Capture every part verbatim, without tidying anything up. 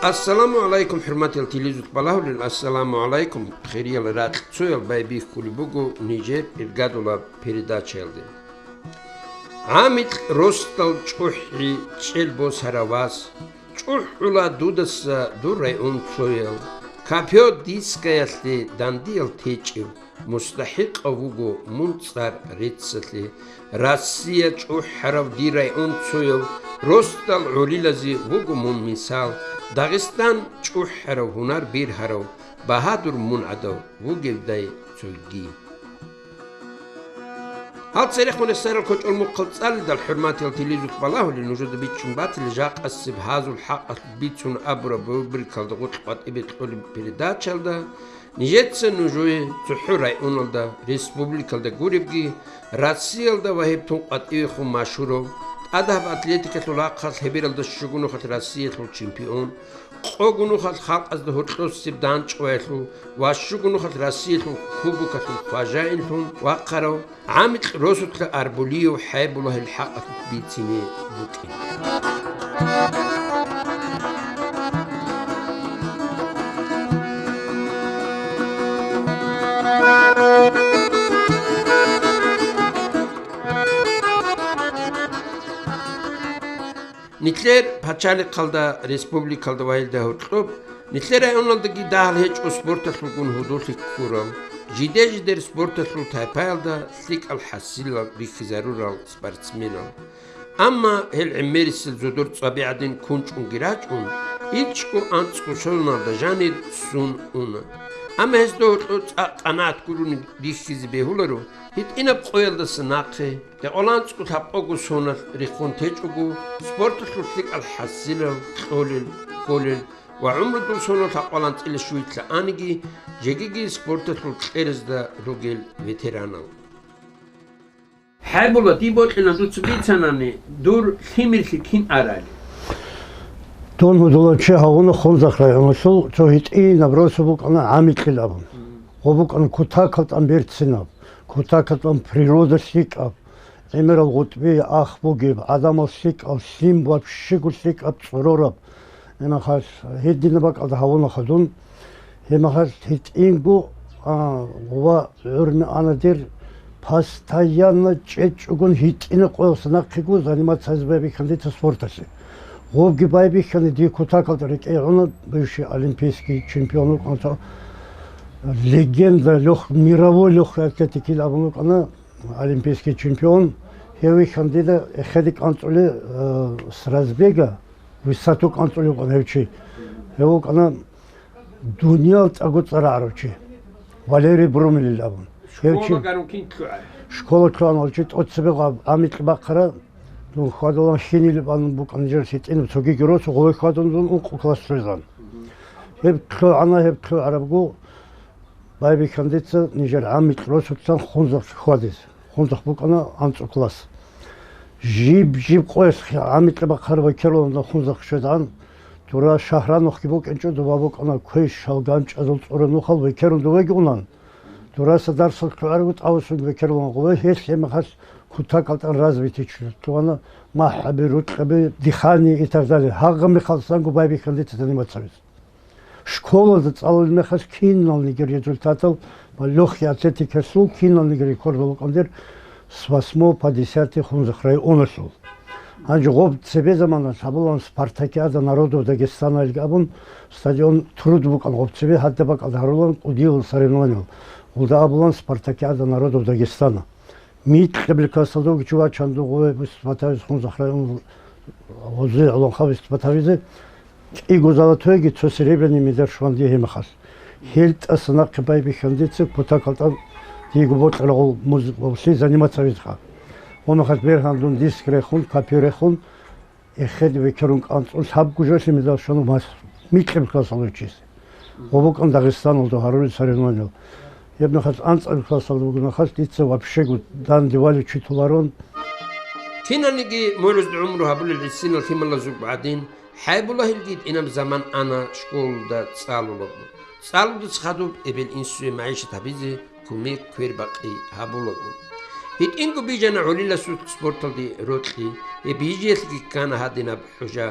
Ассаламу гӀалайкум, хӀурматиял телевизор балагьулел, ассаламу гӀалайкум, хириял ракьцоял байбихьулеб буго нижер иргадулаб передачаялде. ГӀамикь росдал чӀухӀи чӀел босарав вас, чӀухӀула дудаса дур районцоял, копьё-дискаялъе дандиял течӀев, мустахӀикъав вуго мун цӀар реццалъе. Россия чӀухӀарав дир районцояв, росдал гӀолилазе вуго мун мисал, Дагъистан чӀухӀарав, гьунар бергьарав, багьадур мун гӀадав вугевдай цоги. Гьал церехун ресарал кочӀол мухъал цӀалидал, хӀурматиял телевизор балагьулел, нужеда бичӀчӀун батила жакъасеб гьазул хӀакъалъулъ бицун абураб рубрикалда гъоркь къватӀибе кьолеб передачаялда. Нижеца нужее цохӀо районалда, республикалда гуребги, Россиялда ва гьеб тун къватӀивехун машгьурав, тӀадаб атлетикалъул рахъалъ гьебералда щуго нухалъ Россиялъул чемпион, къого нухалъ халкъазда гьоркьосеб данчӀваялъул ва щуго нухалъ Россиялъул кубокалъул хважаинлъун вахъарав, гӀамикь росулъа Арбулиев ХӀайбуллагьил хӀакъалъулъ бицине букӀин. Нилъер пачалихъалда, республикалда ва гьелда гьоркьоб, нилъер районалдаги дагьал гьечӀо спорталъулгун гьудуллъи ккурал, жиде-жидер спорталъул тайпаялда лъикӀал хӀасилал рихьизарурал спортсменал. Амма гьел гӀемерисел зодор цӀаби гӀадин кунчӀунги рачӀун, ичӀго анцӀго соналда жанир сун уна. Амма гьезда гьоркьоб цӀакъ къанагӀат гурони рихьизе бегьуларо, гьитӀинаб къоялдаса нахъе, КьекъоланцӀго лъабкъого соналъ рехун течӀого, спорталъул лъикӀал хӀасилал кьолел, кколел ва гӀумрудул соналъ лъабкъаланцӀила щуялъ аниги, жегиги спорталъул кьерезда ругел ветеранал. ХӀайбула, дие бокьилан дуца бицанани, дур лъимерлъи кин арали? Дун гьудулав чи гьавуна Хунзахъ районалъул, цо гьитӀинаб росу букӀана ГӀамикьил абун. Гъо букӀана кутакал тӀан берцинаб, кутакал тӀан природа лъикӀаб, гӀемерал гъутӀби ах бугеб, гӀадамал лъикӀал, лъим вообще-го лъикӀаб, цӀорораб. Гьебмехалъ гьедина бакӀалда гьавуна хадун. Гьебмехалъ гьитӀинго, а, ва гӀурми ана дир, постоянно чӀечӀогун гьитӀина къоялъа нахъего заниматься гьазе байбихьана дица спорталъе. Гъобги байбихьана дие кутакалда рекӀее гӀуна, бывший олимпийский чемпион вукӀана, легенда, лёгь-, мировой лёгкой атлетикил абун вукӀана. Олимпийский чемпион, гьев вихьана дида эхеде кӀанцӀулев, э, с разбега, высоту кӀанцӀулев вукӀана гьев чи. Гьев вукӀана дуниял цӀакъго цӀар рагӀарав чи, Валерий Брумелил абун. Гьев чи школа лъугӀана гьев чи, тӀоцебе гъаб гӀамикь бахъараб, дун хьвадулан хьинилеб абун букӀана нижер лъитӀинаб цогиги росу, гъове хьвадун дун ункъо класс лъугӀизан. Гьеб лъугӀана, гьеб лъугӀарабго, байбихьана дица нижер гӀамикь росулъан Хунзахъ хьвадизе. Хунзахъ букӀана анцӀго класс. Жиб-жиб къоялъ гӀамикьа бахъараб векерулан Хунзахъ щвезегӀан, дура шагьранухъги букӀинчӀо, дуба букӀана квеш, шалгам чӀезул цӀура нухал векерун дувеги унан. Дураса дарсал лъугӀарабу тӀавусун векерулан гъове, гьелъ гьебмехалъ кутакалда тӀан развитый чилъун лъугьана, махӀаби, рукьаби, дыхание и так далее. Гьагъа мехалъ санго байбихьана дица заниматься гьабизе. Школалда цӀалулеб мехалъ киналниги результатал ва лёгкий атлетикалъул киналниги рекорд букӀана дир с восьмого по десятое Хунзахъ районалъул. Гьанже гъоб цебе заманалъ гьабулан Спартакиада народов Дагестана илги абун, стадион Труд букӀана гъоб цебе, гьадаб бакӀалда гьарулан кӀудиял соревнованиял. Гъолда абулан Спартакиада народов Дагестана. Микьабил классалда вугев чи вачан дугъуве выступать гьабизе, Хунзахъ район гъозие гӀолохъа выступать гьабизе, кӀиго золотойги цо серебряный медаль щван дие гьебмехалъ. Гьел тӀаса нахъе байбихьана дица кутакалда тӀан диего бокьараб гъол муз-, гъолъи заниматься гьабизеха. Гьебмехалъ бергьан дун диск рехун, копьё рехун, эхеде векерун кӀанцӀун лъабго жоялъе медаль щвана мас-, микьаб классалда вугев чиясе. Гъо букӀана Дагъистаналда гьарулел соревнованиял. Гьебмехалъ анцӀаб классалда вугебмехалъ дица вообще-го данде валев чи толарун. Киналниги мугӀрузда гӀумру гьабулел гӀисинал лъималазул гӀадин, ХӀайбуллагьилги гьитӀинаб заман ана школалда цӀалулеб. ЦӀалулдаса хадуб эбел-инсуе магӀишат гьабизе кумек квербакъи гьабулаго. ГьитӀинго бижана гӀолиласухъ спорталде рокьи, гьеб бижиялъеги ккана гьадинаб хӀужа.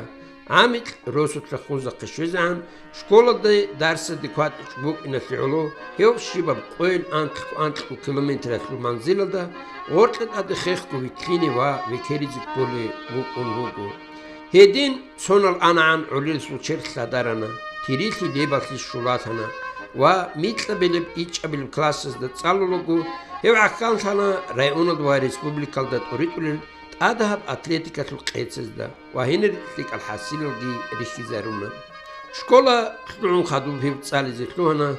ГӀамикь росулъа хунзахъе щвезегӀан, школалда дарсазде кватӀичӀ букӀиналъе гӀоло, гьев щибаб къойил анкьго-анкьго километралъул манзилалда гъоркье тӀаде хехго вихьине ва векеризе кколей вукӀун вуго. Гьедин сонал анагӀан гӀолилъул черх лъадарана, тирилъи лебалъе щулалъана ва микьабилеб-ичӀабилеб классазда цӀалулаго, гьев гӀахьаллъана районалда ва республикалда тӀоритӀулел тӀадегӀаб атлетикалъул къецазда ва гьенир лъикӀал хӀасилалги рихьизаруна. Школа лъугӀун хадуб гьев цӀализе лъугьана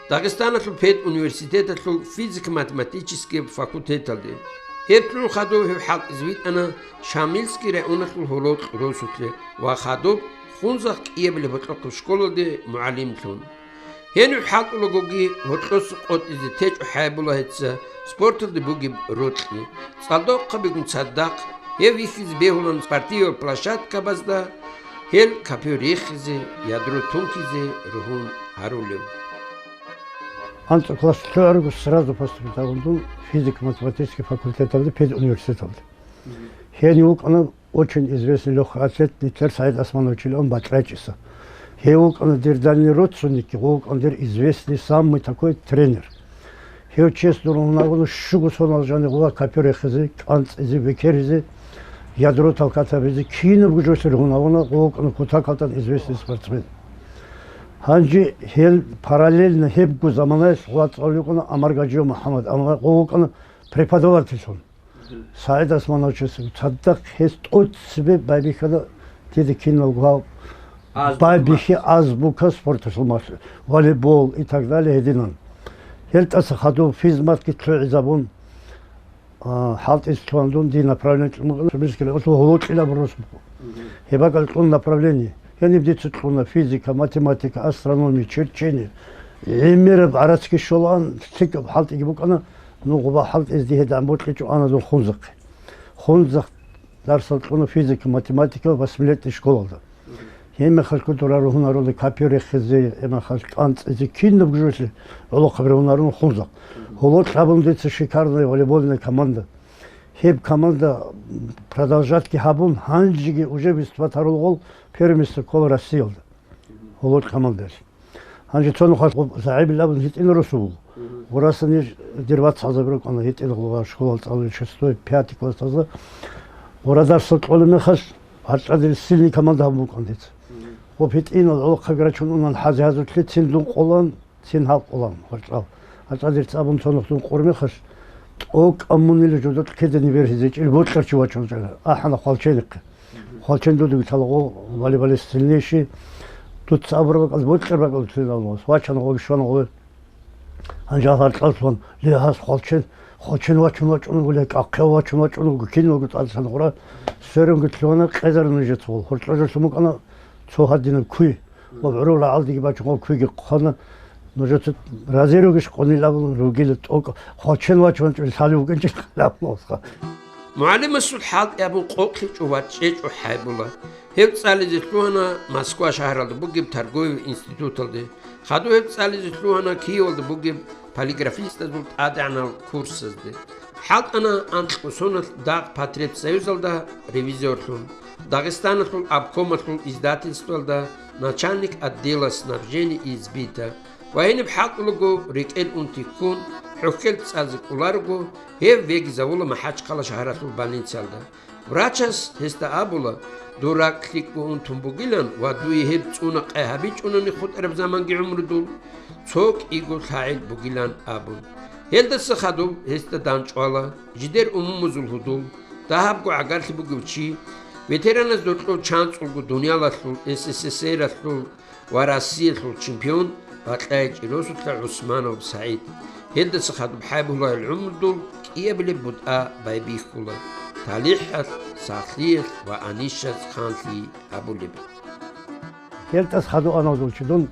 Дагъистаналъул педуниверситеталъул физико-математический факультеталде. Гьеб лъугӀун хадуб гьев хӀалтӀизе витӀана Шамилский районалъул гьолокь росулъе ва хадуб Хунзахъ кӀиабилеб гьоркьохъеб школалде мугӀалимлъун. Гьенив хӀалтӀулагоги гьоркьоса къотӀизе течӀо ХӀайбуллагьица спорталде бугеб рокьи. ЦӀалдохъабигун цадахъ гьев вихьизе бегьулан спортивал площадкабазда, гьел копьё рехизе, ядро тункизе ругьун гьарулев. АнцӀу класс лъугӀарго сразу поступить гьабун дун физико-математический факультеталде педуниверситеталде. Гьенив вукӀана очень известный лёгкий атлет Нитлер СагӀид Османовичилан БатӀрачӀиса. Гьев вукӀана дир дальний родственник, гъов вукӀана дир известный самый такой тренер. Гьев чес дур гьунагьуна щуго сонал жани гъула копьё рехизе, кӀанцӀизе, векеризе, ядро толкать гьабизе, кинабго жоялъе гьунагьуна, гъов вукӀана кутакалдан известный спортсмен. Гьанже гьел параллельно гьебго заманаялъ гъула цӀалулев вукӀана Амаргажиев МухӀаммад, амма гъов вукӀана преподавательлъун. СагӀид Османовичас цадахъ гьес тӀоцебе байбихьана дида киналго гьав Азбука байбихьи мат. Азбука спорталъул мат, волейбол и так далее гьединан. Гьел тӀаса хадув физматги лъугӀизабун, а, хӀалтӀизе лъугьана дун дие направление кьун букӀана, Шамилский районалъул гьолокьилаб рос буго. Мгм. Гьеб бакӀал кьун направление. Гьениб дица кьуна физика, математика, астрономия, черчение. ГӀемераб гӀарацги щолаан, лъикӀаб хӀалтӀиги букӀана, ну, гъуба хӀалтӀизде гьедигӀан бокьичӀо ана дун Хунзахъе. Хунзахъ дарсал кьуна физика, математика ва восьмилетний школалда. Гьеб мехалъ кутура ругьунарула копьё рехизе, гьеб мехалъ кӀанцӀизе, кинабго жоялъе гӀолохъаби ругьунарун Хунзахъ. Гьоло кьабун дица шикарная волейбольная команда. Гьеб команда продолжатьги гьабун, гьанжеги уже выступать гьарулел гъол первенство ккола Россиялда. Гьоло командаялъ. Гьанже цо нухалъ гъоб загӀипилабун гьитӀина росу. Мгм. Гъурасан иш дир вацгӀалзаби рукӀана гьитӀина гъура школал цӀалулел шестой, пятый классазда. Гъура дарсал кьолеб мехалъ, гьарчӀадил сильный команда гьабун букӀана дица. Мгм. Гъоб гьитӀинал гӀолохъаби рачун унан хӀази-хӀазулъе цин дун къолан, цин гьал къолан гьарчӀал. ГьарчӀадир цӀабун цо нух дун къур мехалъ, тӀокӀаб мунила жодор киданиги бергьизечӀел бокьарчи вачун чӀела, ахӀана хвалченихъе. Хвалчен дудуги лъалаго, волейболист сильнейший. Дуца абураб бакӀалда, бокьараб бакӀалда лъила вачана гъоги щвана гъове. Гьанже гьаркьалъ ван, ле, гьас хвалчен, хвалчен вачун вачӀун вуго, ле, кӀахъев вачун вачӀун вуго, киналго цӀалцӀан гъура. Сверунги лъугьана, къезарун нижеца гъол. Гьоркьожалъун букӀана цо гьадинаб куй. Ва гӀурул рагӀалдеги бачун гъол куйги хъана. Нужеца рази ругищ къунилабун ругила тӀокӀ, хвалчен вачун вачӀун лъалев вукӀинчӀел хъалаб нусха. МугӀалимасул хӀалтӀи абун къокълъичӀо ва чӀечӀо ХӀайбула. Гьев цӀализе лъугьана Москва шагьаралда бугеб торговый институталде. Хадув гьев цӀализе лъугьана Киевалда бугеб полиграфистазул тӀадегӀанал курсазде. ХӀалтӀана анкьго соналъ дагъ потребсоюзалда ревизорлъун, Дагъистаналъул обкомалъул издательствалда начальник отдела снабжения и сбыта. Ва гьениб хӀалтӀулаго рекӀел унти ккун, хӀухьел цӀазе кӀоларого, гьев вегизавула МахӀачхъала шагьаралъул больницалда. Врачас гьесда абула: «Дур ракӀ лъикӀго унтун бугилан ва дуе гьеб цӀуна къай гьабичӀунани хутӀараб заманги гӀумрудул цо кӀиго лъагӀел бугилан», — абун. Гьелдаса хадуб гьесда дандчӀвала, жидер умумузул гьудул, дагьабго гӀагарлъи бугев чи, ветераназ доркьов чанцӀулго дуниялалъул, СССР-алъул ва Россиялъул чемпион, бакьай чӀиросулъа ГӀусманов СагӀид. Гьелдаса хадуб ХӀайбуллагьил гӀумрудул кӀиабилеб бутӀа байбихьула, талихӀалъ, сахлъиялъ ва анищалъ ханлъи гьабулеб. Гьелдаса хадуб ана дун чи дун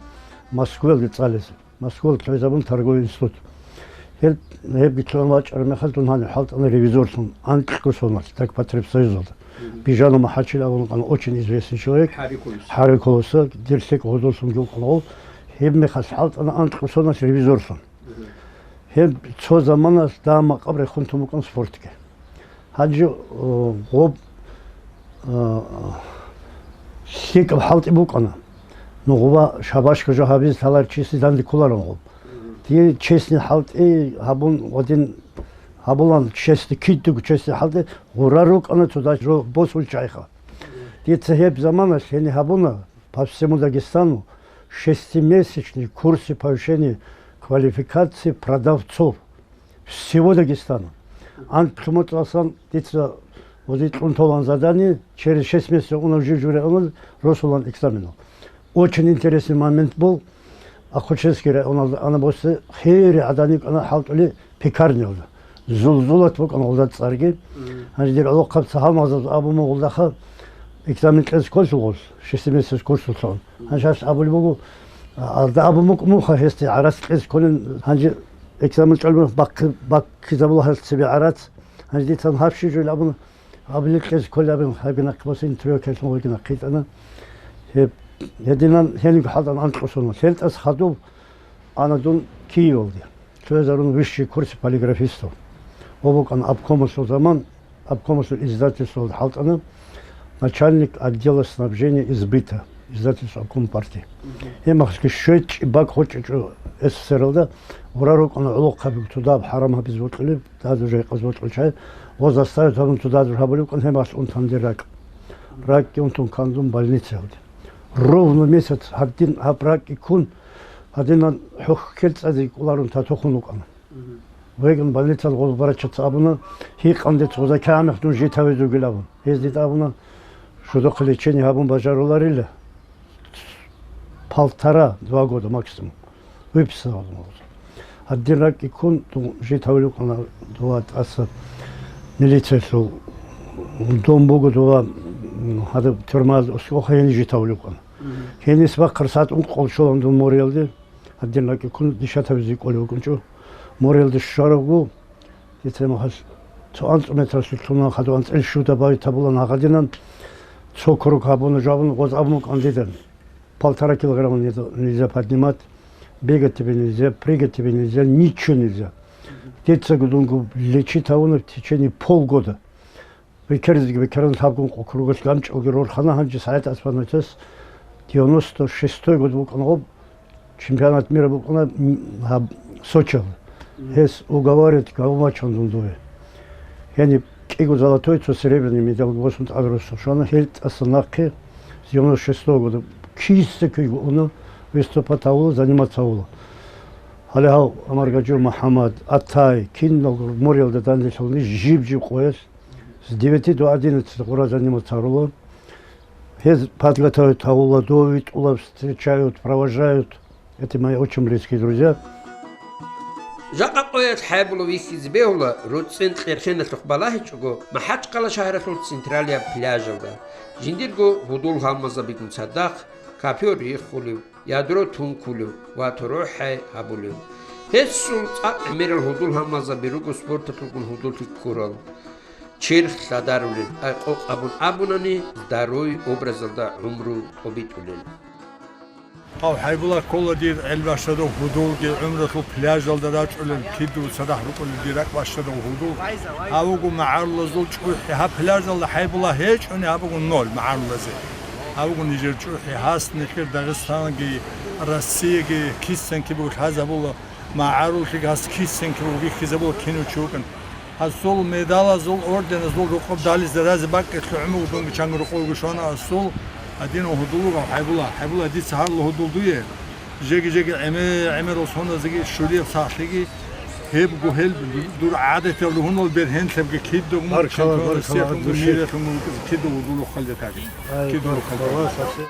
Москвалде цӀализе. Москвалде лъугӀизабун торговый институт. Гьел, гьебги лъугӀун вачӀараб мехалъ дун гьаниб хӀалтӀана ревизорлъун, анкьго соналъ, так потребсоюзалда. Бижанов МахӀачил абун вукӀана, очень известный человек. ХӀарикулуса. ХӀарикулуса, дир лъикӀ гьудуллъунги вукӀана гъов. Гьеб мехалъ хӀалтӀана анкьго соналъ ревизорлъун. Гьеб цо заманалъ дагьаб-макъаб рехун тун букӀана спортги. Гьанже, о, гъоб, а, ЛъикӀаб хӀалтӀи букӀана. Нугъба шабашка жо гьабизе лъаларев чиясе данде кколарун гъоб. Дие честный хӀалтӀи гьабун гъодин гьабулан, честный, кидаго честный хӀалтӀи гъурар рукӀана цо дагь жо босулчӀайха. Дица гьеб заманалъ гьениб гьабуна по всему Дагестану шестимесячные курсы повышения квалификации продавцов. Всего Дагестана. Анкьлъун моцӀалсан дица гъози кьун толан задание, через шесть месяцев унав жив журе унал росулан экзаменал. Очень интересный момент был. Ахъучинский районалда ана боссе хири гӀадани кӀана хӀалтӀули пекарниялда. Зулзулат букӀан гъолда цӀарги. Гьанже дир гӀолохъаб ца гьалмагъзаб абу мугъулдаха экзамен кьезе кколъул гъолъ, шестимесяц курсулъун. Гьанже гьалъ абулеб буго, а, алда абу мукӀ муха гьесде гӀарац кьезе кколин, гьанже экзамен чӀвалмах бакки-, баккизабула гьел цебе гӀарац. Гьанже дицан гьаб щи жойил абун, абулеб кьезе кколеб абун, гьабги нахъе босин, интервью ккелъун гьоги нахъе йитӀана. Гьеб, гьединан гьениб хӀалтӀан анкьусуна. ЛъелтӀас хадуб ана дун Киевалде. Цоязарун высший курс полиграфистов. Ва букӀан обкомалъул заман, обкомалъул издательствоялда хӀалтӀана, начальник отдела снабжения и сбыта, издательство обком партии. Гьеб мехалъги щвечӀеб бакӀ гъоркье чӀо СССР-алда, гъурар рукӀана гӀолохъабиго цо дагьаб хӀарам гьабизе бокьулеб, дагьазул жо гьекъезе бокьулчӀай, ва заставить гьабун цо дагьазул гьабулеб букӀан, гьеб мехалъ унтана дир ракӀ. РакӀги унтун кканзун больницаялде. Ровно месяц гьадин гьаб ракӀги ккун, гьадинан хӀухьел цӀазе кӀоларун татухун вукӀана. Вегун больницал гъоз врачаца абуна, гьикъан дец гъоза кагӀамех дун житавизе вугил абун. Гьез дида абуна, жодохъе лечение гьабун бажаруларила, полтора-два года максимум. Выписал абуна гъоз. Гьадин ракӀги ккун, дун житавулев вукӀана дова тӀаса милициялъул дом буго дова, м, гьадаб тюрьмаялда осиха гьениб житавулев вукӀана. Гьениса бахъараб сагӀат ункъо щолан дун моргиялде. Гьадин ракӀги ккун дишатабизе кӀолев вукӀунчӀо. Моргиялде щваравго, дица гьеб мехалъ цо анцӀу метралъе лъуна, хадув анцӀил щуда бавитабулан гьагъадинан, цо круг гьабуна жавабун гъоз абун букӀан дида: полтора килограмма нельзя поднимать, бегать тебе нельзя, прыгать тебе нельзя, ничего нельзя. Дица гудунго лечить гьавуна в течение полгода. Бекерзеги бекеран лъабгун къо кругалъ ганчӀалги рорхана, гьанже СагӀид Османовичас девяносто шестой год букӀана гъоб, чемпионат мира букӀана, м, гьаб, Сочиялда. Гьес уговаривать гьабун бачун дун дуве. Гьениб кӀиго золотой, цо серебряный медалги босун тӀад росулъ щвана, гьел тӀаса нахъе с девяносто шестого года киса-киго уна выступать гьавула, заниматься гьавула. Гьале гьав Амаргажиев МухӀаммад, Атай, киналго моргиялда данделъулни жиб-жиб къоялъ. С девяти до одиннадцати гъура заниматься гьарула. Гьез подготовить гьавула, довитӀула, встречают, провожают. Это мои очень близкие друзья. Жакъа къоялъ хӀайбула вихьизе бегьула, роцӀцӀен кьерхеналъухъ балагьичӀого, МахӀачхъала шагьаралъул централияб пляжалда, жиндирго гьудул-гьалмагъзабигун цадахъ, кафер риххулев, ядро тункулев ва торохӀай гьабулев. Гьесул цӀакъ гӀемерал гьудул-гьалмагъзаби руго спорталъулгун гьудуллъи ккурал. Черх лъадарулел, ай къокъ абун абунани, здоровый образалда гӀумру тӀобитӀулел. Гьав хӀайбула ккола дир гӀел бащадав гьудулги, гӀумралъул пляжалда рачӀулел, кидаго цадахъ рукӀулел дир ракӀ бащадав гьудул. Гьав вуго магӀарулазул чӀухӀи, гьаб пляжалда хӀайбула гьечӀони гьаб буго ноль магӀарулазе. Гьаб буго нижер чӀухӀи, гьас нижер Дагъистанги, Россияги кисанги буго лъазабула, магӀаруллъи гьас кисанги буго бихьизабула кинав чи вукӀан. Гьасул медалазул, орденазул рокъоб дализе разе бакӀалъе гӀумру дунги чанго рокъовго щвана асул, гьадинав гьудул вугев хӀайбула, хӀайбула дица гьарулев гьудул дуе. Жеги-жеги гӀемер-гӀемерал соназеги щулияб сахлъиги, гьебго гьел дур гӀадатал ругьунал бергьенлъабги кидаго мун чемпион Россиялъунги миралъунги вукӀизе кидаго гьудул рохалде таги. Кидаго рохалде.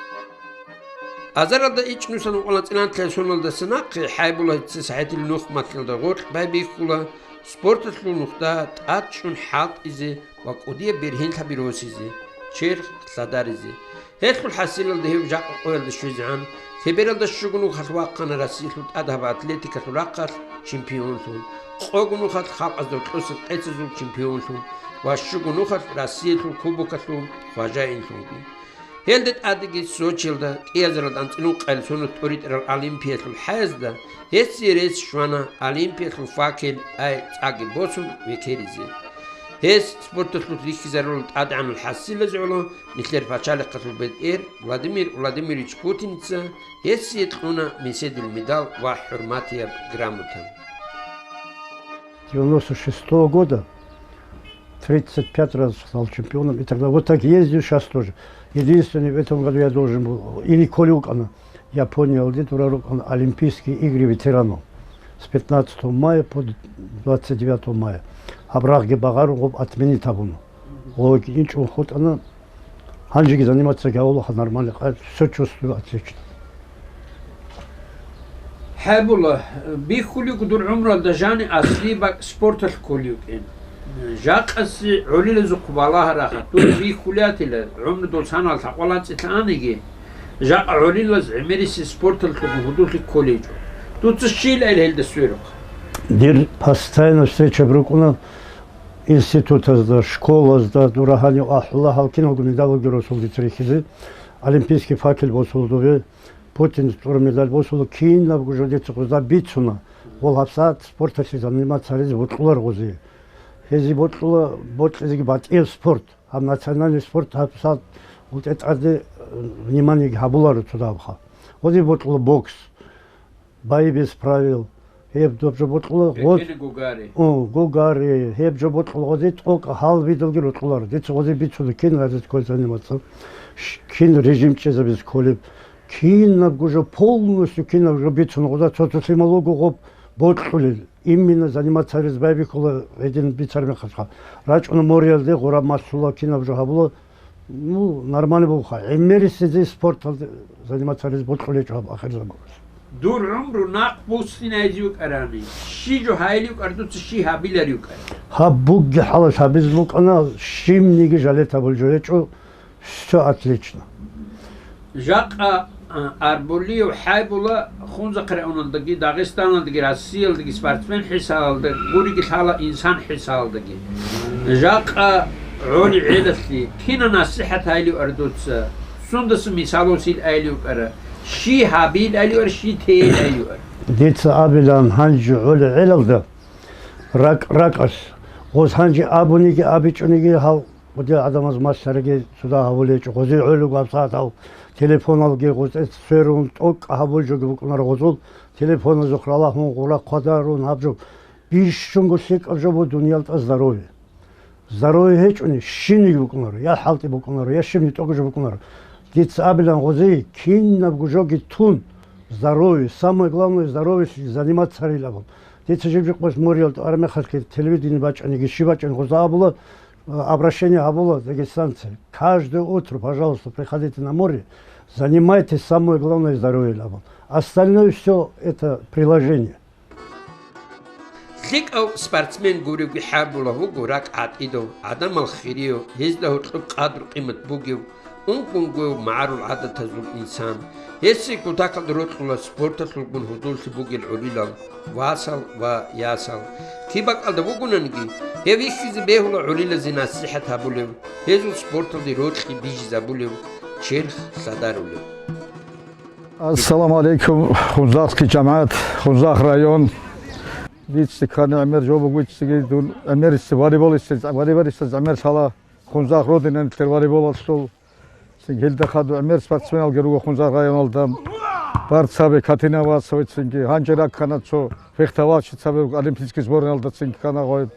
Азаралда ичӀнусан вукӀана цӀинанлъиялъ соналдаса нахъе хӀайбула гьитӀисеб сахӀатил нухмалъалда гъоркь байбихьула, спорталъул нухда тӀад чӀун хӀалтӀизе ва кӀудияб бергьенлъаби росизе, черх лъадаризе. Гьелъул хӀасилалда гьев жакъа къоялда щвезегӀан, Лъебералда щуго нухалъ вахъана Россиялъул тӀадаб атлетикалъул рахъалъ чемпионлъун, къого нухалъ халкъазда гьоркьосан къецазул чемпионлъун ва щуго нухалъ Россиялъул кубокалъул хважаинлъунги. Гьелда тӀадеги Сочиялда кӀиазаралда анцӀила ункъоялда соналъ тӀоритӀарал Олимпиялъул хӀаязда гьесие рес щвана Олимпиялъул факел ай цӀаги босун векеризе. Гьес спорталъулъ рихьизарулел тӀадегӀанал хӀасилазе гӀоло нилъер пачалихъалъул бетӀер Владимир Владимирович Путиница гьесие кьуна меседил медал ва хӀурматияб грамота. Девяносто шестого года тридцать пять раз стал чемпионом и так далее. Вот так ездил сейчас тоже. Единственный в этом году я должен был, или кколев вукӀана Япониялде, дура рукӀана Олимпийские игры ветеранов с пятнадцатого мая по двадцать девятого мая. Гьаб рагъги багъарун гъоб отменить гьабуна. Гъоги инчӀун хутӀана. Гьанжеги заниматься гьавулаха нормально, все чувствую отлично. ХӀебула, бихьулев дур гӀумруялда жани аслияб бакӀ спорталъ кколев вукӀин. Жакъасе гӀолилазухъ балагьараха, дур бихьулев ватила, гӀумру дол санал лъакъвалан цӀилъаниги, жакъа гӀолилаз гӀемерисез спорталъулгун гьудуллъи кколейчӀо. Дуца щийилайил гьелда сверухъ? Дир постоянно встреча рукӀуна институтазда, школазда, дура гьанив ахӀула гьал киналго медалги росулде церехизе, олимпийский факел босулдубе, Путин тӀура медаль босула, кинабго жо дица гъозда бицуна, вол гьабсагӀат спорталъе заниматься гьаризе бокьулар гъозе. Гьезе бокьула бокьизеги батӀияб спорт, гьаб национальный спорт гьабсагӀат гъутӀетӀаде, э, вниманиеги гьабуларо цо дагьабха. Гъозе бокьула бокс, бои без правил, гьеб доб жо бокьула гъоз-, Гугари. О, гугари, гьеб жо бокьула гъозе тӀокӀ гьал видалги рокьуларо. Дица гъозе бицуна кин гьаризе кколеб заниматься, ш-, кин режим чӀезабизе кколеб, кинабго жо полностью кинаб жо бицуна гъоза, цо-цо лъимал вуго гъоб бокьулел. Именно заниматься гьаризе байбихьула гьедин бицар мехалъха. РачӀуна моралде гъураб малъула кинаб жо гьабула, ну, нормально бугоха. ГӀемерисезе спорталде заниматься гьаризе бокьулечӀо гьаб ахирзаманалъ. Дур гӀумру нахъ буссинайзе вукӀарани, щи жо гьайилев вукӀар, дуца щи гьабиларев вукӀар? Гьаб бугги хӀалалъ гьабизе букӀана, щибниги жалетабулеб жо гьечӀо, все отлично. Жакъа, а, Арболиев ХӀайбула Хунзахъ районалдаги, Дагъистаналдаги, Россиялдаги спортсмен хӀисалалда гуриги лъала, инсан хӀисалалдаги. Жакъа гӀоли гӀелалъе кина насихӀат гьайилев вукӀар дуца? Сундаса мисалалъе айилев вукӀара? Щи гьабилайилар, щи тейилайилар? Дица абилан, гьанже гӀоли гӀелалда ракӀ-ракӀалъ, гъоз гьанже абуниги абичӀониги гьал гъудил гӀадамаз малъараги цо дагьабулечӀо, гъозие гӀолего гьабсагӀат гьал телефоналги гъоз эц сверун тӀокӀ гьабул жоги букӀунаро гъозул, телефоназухъ ралагьун гъура хъвадарун гьаб жо. Бищунго лъикӀаб жо буго дуниял тӀад здоровье. Здоровье гьечӀони, щибниги букӀунаро, я хӀалтӀи букӀунаро, я щибни тӀокӀаб жо букӀунаро. Дица абилан гъозие, кинабго жоги тун, здоровье, самое главное, здоровьелъе заниматься гьарил абун. Дица жиб-жиб къоялъ моралда армехалъги телевидение бачӀаниги, щиб бачӀани гъоза абула, э, обращение гьабула дагестанцы. Каждое утро, пожалуйста, приходите на море, занимайтесь, самое главное, здоровье абун. Остальное все это приложение. ЛъикӀав спортсмен гуревги ХӀайбула вуго ракӀ гӀатӀидав, гӀадамал хирияв, гьезда гьоркьоб къадру-къимат бугев, ункъонгояв магӀарул гӀадатазул инсан. Гьесие кутакалда рокьула спорталъулгун гьудуллъи бугел гӀолилал, васал ва ясал. Киб бакӀалда вугонаниги, гьев вихьизе бегьула гӀолилазе насихӀат гьабулев, гьезул спорталде рокьи бижизабулев, черх лъадарулев. Ассаламу алейкум, Хунзахский жамагӀат, Хунзах район. Дица ккани гӀемер жо буго, дица дун гӀемерисеб волейболист, волейболистаз гӀемер лъала, Хунзах родина нилъер волейболалъул. Цинги гьелда хадур гӀемер спортсменалги руго Хунзах районалда. Барцаби Катина Васовицинги, гьанже раккана цо фехтовальщицаби руго, олимпийский сборналда цинги ккана гъой,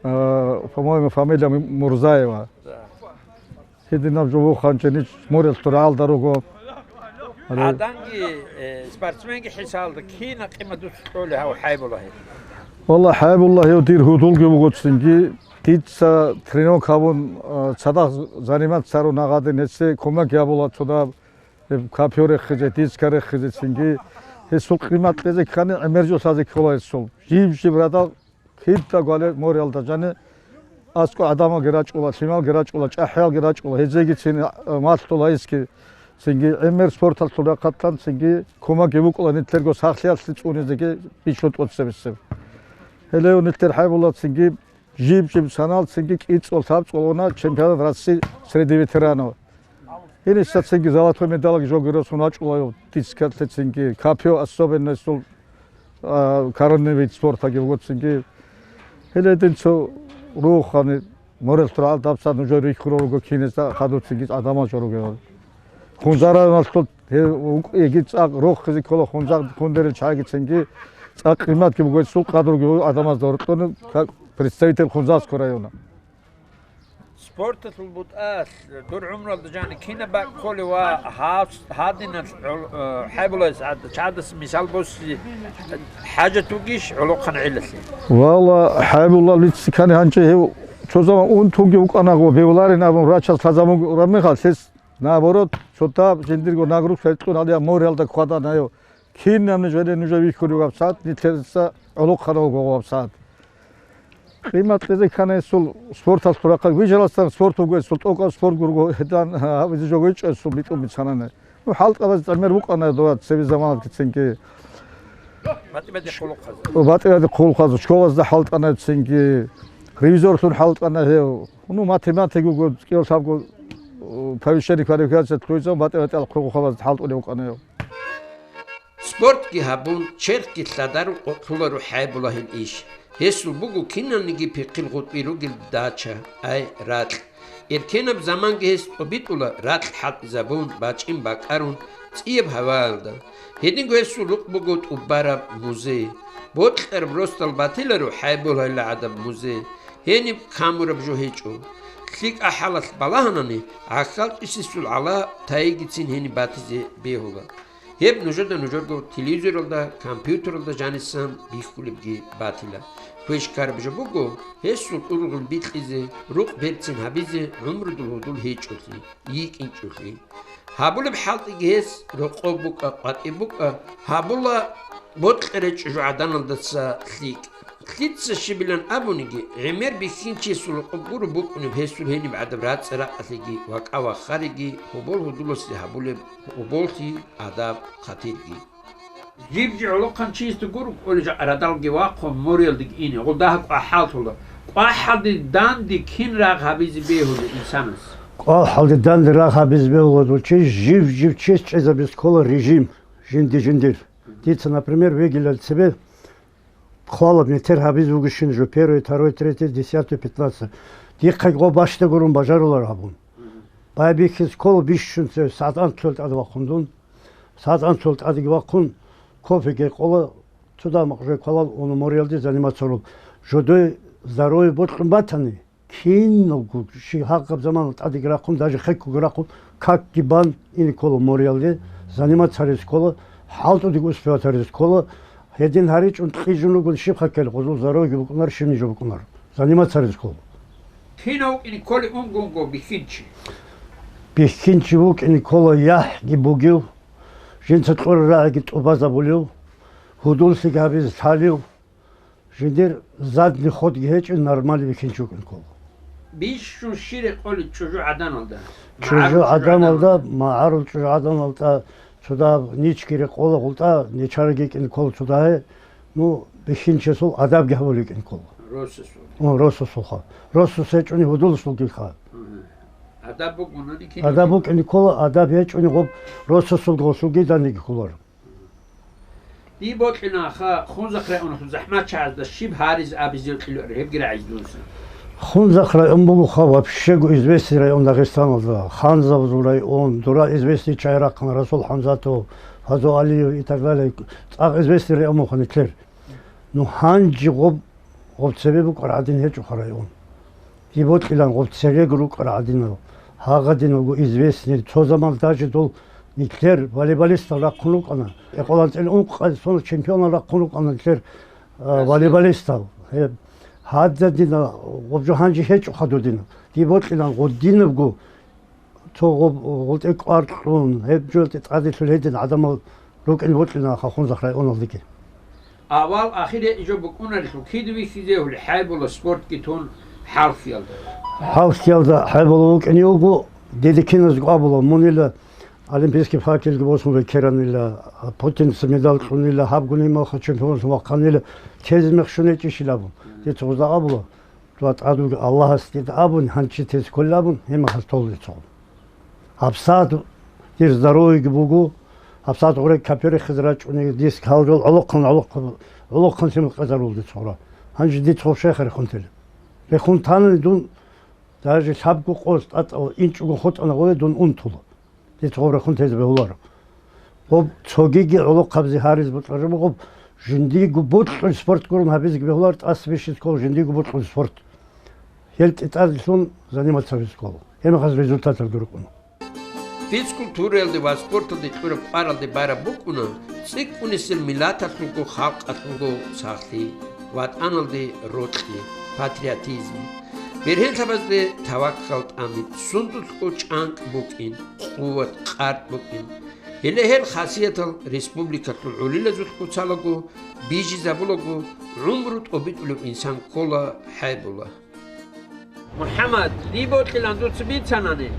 э, по-моему, фамилия Мурзаева. Гьединаб жо вуханчӀо ниж мурелъул рагӀалда руго. Гьале- ГӀаданги, э, спортсменги хӀисалда кина къимат дуца кьолеб гьав ХӀайбуллагьи? Валла, ХӀайбуллагьи дир гьудулги вуго цинги. Дица тренировка гьабун, э, цадахъ заниматься гьарун гьагъадин, гьесие кумек гьабула цодаб, э, копьё рехизе, диска рехизе цинги. Гьесул къимат кьезе ккани, гӀемер жо лъазе ккола гьесул. Жиб-жиб радал Кидаго гьале моралда жани аскӀоб гӀадамалги рачӀула, лъималги рачӀула, чӀахӀиялги рачӀула, гьезегицин, э, малъула гьесги. Цинги гӀемер спорталъул рахъалъан цинги кумекги букӀула нилъерго сахлъиялъе цӀунизеги бищун тӀоцебесеб. Гьелев нилъер ХӀайбулла цинги жиб-жиб санал цинги кӀицӀул-лъабцӀул уна чемпионат России среди ветеранов. Гьениса цинги золотой медалги жоги росун вачӀула, дискалъе цинги, копьё особенно сул, а, коронный вид спортаги вуго цинги. Гьеле дин цо Рухани морелъул рагӀалдаса нужер рихьулел руго киназда хадуцинги гьадамал жо ругел. Хунзараналъул гьев вукӀиги цӀакъ рохизе ккола, хунза-, хундерил чагӀигицинги цӀакъ къиматги бугеб, цӀакъ къадрги бугеб гьадамазда гьоркьоне, как представитель Хунзахского района. Спорталъул бутӀалъ дур гӀумруялда жани кинаб бакӀ кколев ва гьас-, гьадинал гӀол-, э, ХӀайбуллас гӀад-, чагӀаздаса мисал босизе хӀажат бугищ гӀолохъанагӀелалъе? Валла, ХӀайбулла лицикани гьанже гьев цо заман унтунги вукӀана, гъо, бевларин абун врачас лъазабун раб мехалъ, гьес, наоборот, цо дагьаб жиндирго нагрузка кьун гьале моралда хьвадана гьев. Кинаб нужеде нужер вихьулев гьабсагӀат, нилъеца гӀолохъанав вуго гьабсагӀат. Къимат кьезе ккана гьесул спорталъул рахъалде, вижаралдасан спорт вуго гьесул, тӀокӀаб спорт гурго, гьедан гьабизе жо гьечӀо гьесул битӀун бицанани. Ну, хӀалтӀабаз гӀемер букӀана дова цебе заманалдгицинги. БатӀи-батӀи хъулухъазул. БатӀи-батӀи хъулухъазул, школазда хӀалтӀанайцинги, ревизорлъун хӀалтӀана гьев. Ну, математик вуго, кӀиялъабго, э, повышение квалификации лъугьинцӀан батӀи-батӀиял хъулухъабазда хӀалтӀулев вукӀана гьев. Спортги гьабун, черхги лъадарун къокълъуларо ХӀайбуллагьил иш. Гьесул буго киналниги пихъил гъутӀби ругел дача, ай, ракь. Эркенаб заманги гьес тӀобитӀула ракь хӀалтӀизабун, бачӀин бакӀарун цӀияб гьаваялда. Гьединго гьесул рукъ буго тӀубараб музей. Бокьараб росдал батиларо ХӀайбуллагьила гӀадаб музей. Гьениб камураб жо гьечӀо. ЛъикӀа хӀалалъ балагьанани, гӀахьал кӀисисул гӀала тайигицин гьениб батизе бегьула. Гьеб нужеда нужерго телевизоралда, компьютералда жанисан бихьулебги батила. Квеш ккараб жо буго, гьесул ургъел бикьизе, рукъ берцин гьабизе гӀумрудул гьудул гьечӀолъи, йикӀинчӀолъи. Гьабулеб хӀалтӀиги гьес, рокъов букӀа, къватӀиб букӀа, гьабула бокьарай чӀужугӀаданалдаса лъикӀ. Лъица щибилан абуниги, гӀемер бихьинчиясул рокъоб гуро букӀунеб гьесул гьениб гӀадаб рацӀцӀа-ракъалъиги, вакӀа-вахариги, гьобол-гьудуласе гьабулеб гьоболлъи, адаб-хатирги. Жиб-жи гӀолохъанчиясда гуро кӀолеб жакъа радалги вахъун, мориялдеги ине, гъолда гьакӀ кӀвахӀаллъула. КӀвахӀалде данде кин рагъ гьабизе бегьулеб инсанас? КӀвахӀалде данде рагъ гьабизе бегьулев чи жив-жив чес чӀезабизе ккола режим, жинди-жиндир. Дица, например, вегилан цебе хъвалеб метер гьабизе вугищин жо, первый, второй, третий, десятый, пятнадцатый. Дихъаги гъо бащда гурун бажарулар гьабун. Байбихьиз ккола бищун цеве, сагӀат анцӀго тӀаде вахъун дун. СагӀат анцӀго тӀадеги вахъун, кофеги гьекъола, цо дагьаб макъ жо кколал, уна мориялде заниматься гьарун. Жодой здоровье бокьун батани, киналго щиб гьаб замана тӀадеги рахъун, даже хеккоги рахъун, какги бан ине ккола мориялде, заниматься гьаризе ккола, хӀалтӀудеги успевать гьаризе ккола, гьедин гьаричӀун кьижун ругони щибха ккела, гъозул здоровьеги букӀунар, щибниги жо букӀунар, заниматься гьаризе ккола. Кинав вукӀине кколев унго-унго бихьинчи? Бихьинчи вукӀине ккола яхӀги бугев, жинца кьураб рагӀиги тӀубазабулев, гьудуллъиги гьабизе лъалев, жиндир задний ходги гьечӀев нормальный бихьинчи вукӀине ккола. Бищун щиб рекъолеб чӀужугӀаданалда? ЧӀужугӀаданалда, магӀарул чӀужугӀаданалда, магӀарул чӀужугӀаданалда цо дагьаб ничги рекъола гъултӀа, нечараги йикӀине ккола цо дагьаб, ну, бихьинчиясул адабги гьабулеб йикӀине ккола. Росасул. О, росасулха. Росас гьечӀони гьудуллъулгиха. Мгм. Адаб бугони киналги. Адаб букӀине ккола, адаб гьечӀони гъоб росасулги гъосулги даниги кколаро. Дие бокьилаха, Хунзахъ районалъул захӀматчагӀазда щиб гьаризе абизе кьоларо, гьебги рагӀизе дун. Хунзахъ район бугоха вообще-го известный район Дагъистаналда, ханзабазул район, дура известный чагӀи рахъана, Расул ХӀамзатов, Фазо Алиев и так далее, цӀакъ известный район бугоха нилъер. Ну, гьанже гъоб, гъоб цебе букӀараб гӀадин гьечӀоха район. Дие бокьилан гъоб церего рукӀарал гӀадинал, гьагъадиналго известный, цо заман даже дол нилъер волейболистал рахъун рукӀана. ГӀекъолан цӀил ункъ къайсуна чемпионал рахъун рукӀана нилъер, а, волейболистал. Гьеб, гьададина, гъоб жо гьанже гьечӀоха додина. Дие бокьилан гъодинабго цо гъоб-, гъолтӀе кӀвар кьун, гьеб жо тӀаделъул гьедин гӀадамал рукӀин бокьилаха Хунзахъ районалдеги. Авал-ахир гьечӀо букӀунарелъул кида вихьизе гьули ХӀайбулла спортги тун хӀалхьиялда. ХӀалхьиялда ХӀайбулла вукӀине вуго, дидекиназго абула, мунила олимпийский факелги босун рекеранила, Путинца медаль кьунила, гьабгун гьималха чемпионлъун вахъанила, тезе мех щун гьечӀищил абун. Дица гъозда абула, дуа тӀад вугев Аллагьас дида абун, гьанчи тезе кколел абун, гьимахалъ толел цо. ГьабсагӀат дир здоровьеги буго, гьабсагӀат гъуре капер рехизе рачӀунеги, дис гьал жол гӀолохъан, гӀолохъан, гӀолохъанлъи мукъизарулде цогъра. Гьанже дица гъоб щай херхунтел? Рехун танани дун, даже лъабго къоялъ тӀатӀал инчӀого хутӀана гъоре дун унтула. Дица гъоб рехун тезе бегьуларо. Гъоб цогиги гӀолохъабазе гьаризе бокьараб гъоб жиндиего бокьулеб спорт гурун гьабизеги бегьуларо, тӀаса бищизе ккола жиндиего бокьулеб спорт. Гьел тӀитӀазелъун заниматься гьабизе ккола. Гьеб мехалъ результаталги рукӀуна. Физкультураялде ва спорталде кьураб кӀваралде бараб букӀуна цӀикӀкӀунисел миллаталъулго халкъалъулго сахлъи, ватӀаналде рокьи, патриотизм. Бергьенлъабазде таваккал тӀамин, сундулъго чӀанкӀ букӀин, къуват, къаркъ букӀин. Гьеле гьел хасиятал республикалъул гӀолилазулъ куцалаго, бижизабулаго, гӀумру тӀобитӀулев инсан ккола ХӀайбулла. МухӀаммад, дие бокьилан дуца бицанани,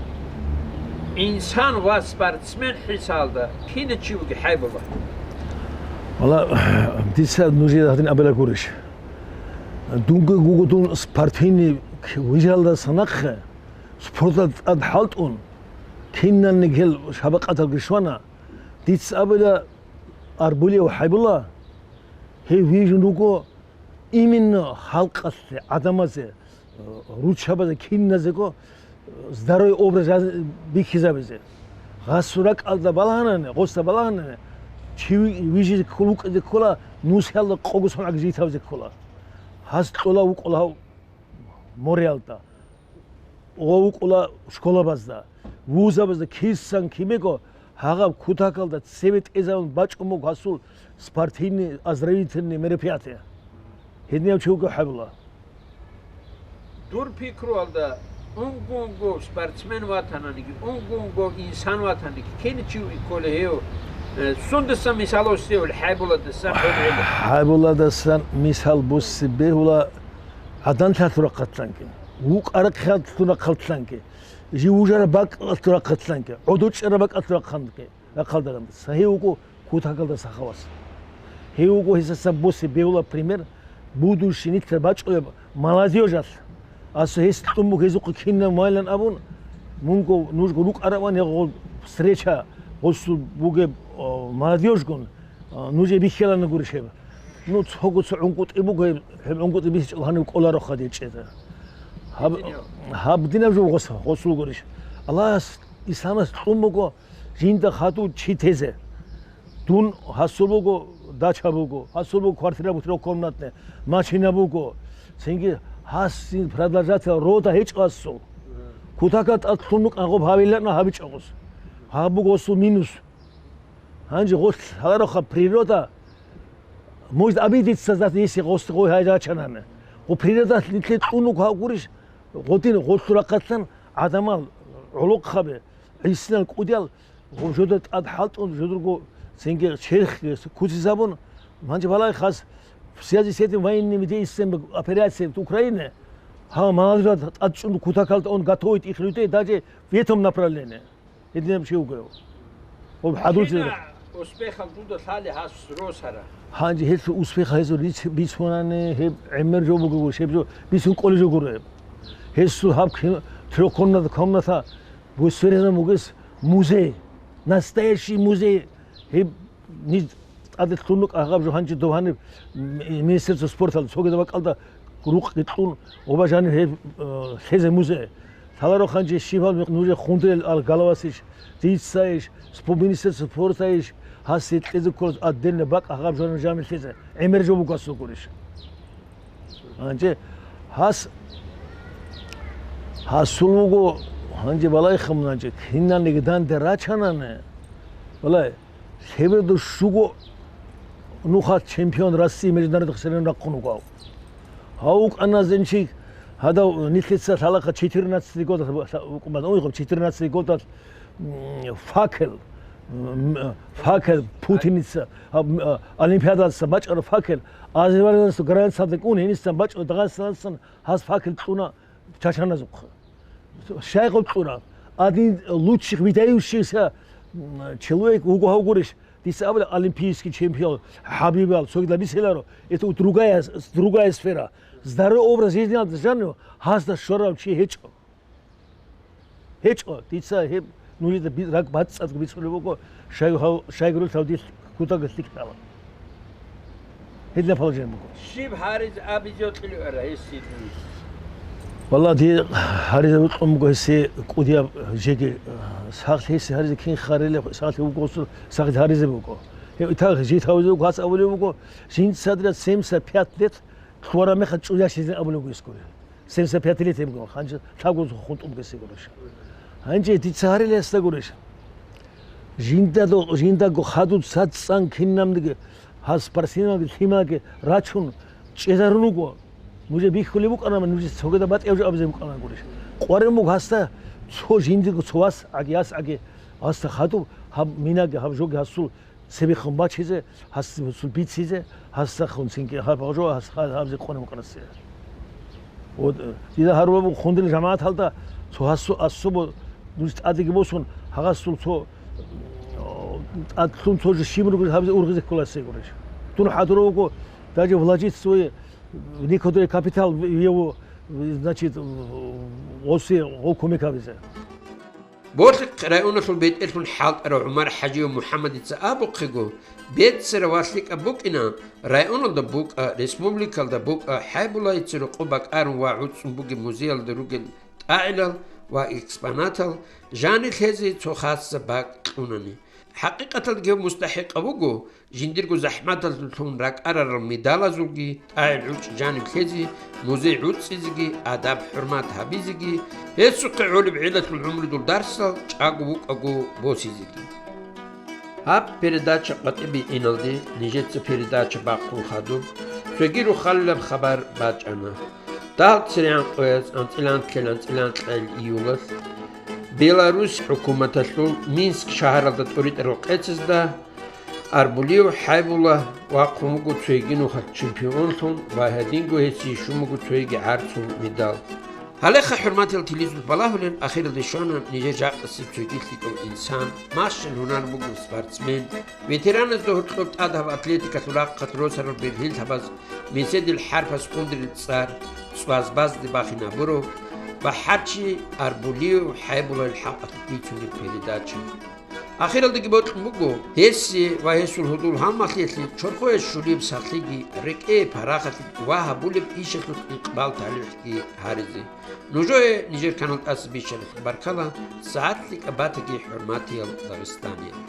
инсан ва спортсмен хӀисалда кинав чи вугев ХӀайбулла? Валла, дица нужее гьадин абила гурищ. Дунги вуго дун спортивный вижалдаса нахъе, спорталда тӀад хӀалтӀун, киналниги гьел шабакъаталги щвана. Дица абила, Арбулиев ХӀайбулла, гьев вижун руго именно халкъалъе, гӀадамазе, э, руччабазе, киназего, э, здоровый образ жа-, бихьизабизе. Гъасул ракӀалда балагьанани, гъосда балагьанани, чи ви-, вижизе ккол-, вукӀизе ккола, нусиялда къого соналъги житазе ккола. Гьас кьола вукӀула гьав мореялда. Ва вукӀула школабазда, вузабазда, кисан кимего гьагъаб кутакалда цебе тӀезабун бачӀун буго гьасул спортивный, оздоровительный мероприятие. Гьединав чи вуго ХӀайбулла. Дур пикруялда, унго-унго спортсмен ватананиги, унго-унго инсан ватананиги, кин чи вугев ккола гьев, э, сундасан мисал босизе бегьулеб ХӀайбулладасан? ХӀайбулладасан мисал босизе бегьула, гӀаданлъалъул рахъалъанги, вукӀа-рахъалъул рахъалъанги, жив вужараб бакӀалъул рахъалъанги, гӀодов чӀараб бакӀалъул рахъанги, рахъалда ганде. Гьев вуго кутакалда сахавас. Гьев вуго гьесасан босизе бегьула пример, будущий нилъер бачӀунеб молодёжалъ. Асу гьес кьун буго гьезухъе кинаб майлан абун, мунго нужго рукӀараван гьеб встреча, гъосул бугеб, о, молодёжгун, а, нужее бихьилана гурищ гьеб. Ну, цого цо гӀунгутӀи буго гьеб, гьеб гӀунгутӀи бихьичӀого гьанив кӀолароха дир чӀезе. Гьаб-, гьаб динаб жо гъос-, гъосул гурищ. Аллагьас, исламас кьун буго жинда хадув чи тезе. Дун гьасул буго дача буго, гьасул буго квартира буго трёхкомнатная, машина буго. Цинги гьасин продолжатель рода гьечӀо гьасул. Кутакалда тӀад лъун рукӀана гъоб гьавилана гьабичӀо гъос. Гьаб буго гъосул минус. Гьанже гъос лъалароха природа, может обидеться за, если гъос гъой гьай рачанани. Гъо природа нилъе кьун руго гьав гурищ, гъодин гъолъул рахъалъан гӀадамал гӀолохъаби, гӀисинал кӀудиял, гъо жодор тӀад хӀалтӀун, жодорго цинги черх куцизабун, гьанже балагье хас, в связи с этим военными действиями, операциями в Украине, гьав молодёжь тӀад чӀун кутакалда он готовить их людей даже в этом направлении. Гьединаб чи вуго. Гьеб хӀадуцин. Кина успехал дуда лъалеб гьас росара? Гьанже гьелъул успех гьезул рицц-, бицунани, гьеб гӀемер жо буго, гьеб жо бицун кӀолеб жо гуро гьеб. Гьесул гьаб кин-, трёхкомнатная комната, бусурезан бугес музей, настоящий музей. Гьеб ниж тӀаде лъун рукӀа гьаб жо гьанже дов гьаниб ми-, Министерство спорталда цогидаб бакӀалда рукъги кьун, оба жаниб гьеб, э, лъезе музей. Лъаларо гьанже щибал нужее хундрел ал Головасич, дицайищ, спо-, Министерство спортайищ, гьас гьекъезе кколас отдельно бакӀ гьаб жо жаниб лъезе. ГӀемер жо буго гьасул гурищ. Гьанже гьас, гьасул вуго, гьанже балайха мун гьанже, киналниги данде рачанани, балай, лъеберда щуго нухалъ чемпион России международных соревнований рахъун вуго гьав. Гьав вукӀана зенчи, гьадав нилъеца лъалаха четырнадцатый годалъ, вукӀун бан, ой, четырнадцатый годалъ, м, факел, м, факел, путаница, а, м, а, Олимпиадалъа бачӀараб факел, Азербайджанасул границалда кӀун, гьенисан бачӀун, Дагъистаналдасан гьас факел кьуна чачаназухъе. Щай гъоркьуна? Один лучших выдающихся, м, человек вуго гьав гурищ, дица абула олимпийский чемпион Хабибал, цогидал бицеларо. Это другая, другая сфера. Здоровый образ жизни надо жанив, гьазда щварав чи гьечӀо. ГьечӀо, дица гьеб нужеда би-, ракӀ бацӀцӀадго бицунеб буго, щай гьав-, щайгурелъул дилъ кутакалда лъикӀ лъала. Гьединаб положение буго. Щиб гьаризе абизе кьолеб ара гьесие? Валлагь, дие гьаризе бокьун буго гьесие кӀудияб жеги, сахлъи гьесие гьаризе кин харилеб, сахлъи вуго гьесул, сахлъи гьаризе буго. Гьев итагъ жит гьавизе вуго, гьас абулеб буго, жинцадра семьдесят пять лет лъугьараб мехалъ чӀужу ящизин абулеб буго гьесгури. Семьдесят пять лет гьеб буго, гьанже лъабго хун тӀуб гьесие гурищ. Гьанже дица гьарилеб гьесда гурищ. Жинда-, жиндаго хадуб цацӀцӀан кинабниги гьас спортсменалги лъималги рачун чӀезарун руго. Нужее бихьулеб букӀана, нужеца цогидаб батӀияб жо абизе букӀана гурищ. КъваригӀун буго гьасда цо жиндирго цо вас гӀаги, яс гӀаги, гьасда хадуб гьаб минаги, гьаб жоги гьасул цебехун бачизе, гьас гьасул бицизе, гьасдахун цинги гьаб жо гьас гьабизе къваригӀун букӀана гьасие. Вот, э, дида гьарулеб буго, хъундил жамагӀаталда цо гьасу-, асубо дуц тӀадеги босун, гьагъасул цо, э, тӀадлъун цо жо щиб руго гьабизе ургъизе ккола гьесие гурищ. Дун хӀадурав вуго, даже вложить свой некоторый капитал в, в его, значит, в, гъосе, гъо кумек гьабизе. Болъихъ районалъул бетӀерлъун хӀалтӀарав ГӀумар-хӀажи ва МухӀаммадица абухъего, беццарав ва лъикӀаб букӀина, районалда букӀа, республикалда букӀа, ХӀайбулайица рокъоб бакӀарун ва гӀуцӀун бугеб музеялда ругел тӀагӀилал ва экспонатал жанир лъезе цо хасаб бакӀ кьунани. ХӀакъикъаталдаги гьев мустахӀикъав вуго жиндирго захӀматалъулъун ракӀарарал медалазулги, тӀагӀел гӀучӀ жаниб лъезе, музей гӀуцӀизеги, адаб-хӀурмат гьабизеги, гьесухъе гӀолеб гӀелалъул гӀумрудул дарсал чӀаго вукӀаго босизеги. Гьаб передача къватӀибе иналде нижеца передача бахъун хадуб цоги рохалилаб хабар бачӀана. Дагь церегӀан къояз анцӀила анлъил анцӀила анкьил июлалъ Беларусь хӀукуматалъул Минск шагьаралда тӀуритӀарал къецазда Арбулиев ХӀайбулла вахъун вуго цоги нухалъ чемпионлъун ва гьединго гьесие щун буго цоги гӀарцул медал. Гьалеха, хӀурматиял телевизор балагьулел, ахиралде щвана нижер жакъасеб цоги лъикӀав инсан, машин гьунар бугев спортсмен, ветераназда гьоркьоб тӀадаб атлетикалъул рахъалъ росарал бергьиллъабаз, меседил хӀарпаз хъундирил цӀар, цӀваз базде бахинабурав ва хӀарчи Арбулиев ХӀайбуллайил хӀакъалъулъ бицунеб передача. Ахиралдаги бокьун буго, гьесие ва гьесул гьудул-гьалмагълъиялъе чорхое щулеб сахлъиги, рекӀее парахалъи ва гьабулеб ишалъулъ икъбал-талихӀги гьаризе. Нужее нижер канал тӀаса бищаралъухъ баркала, сагӀат лъикӀаб батаги, хӀурматиял дагъистаниял.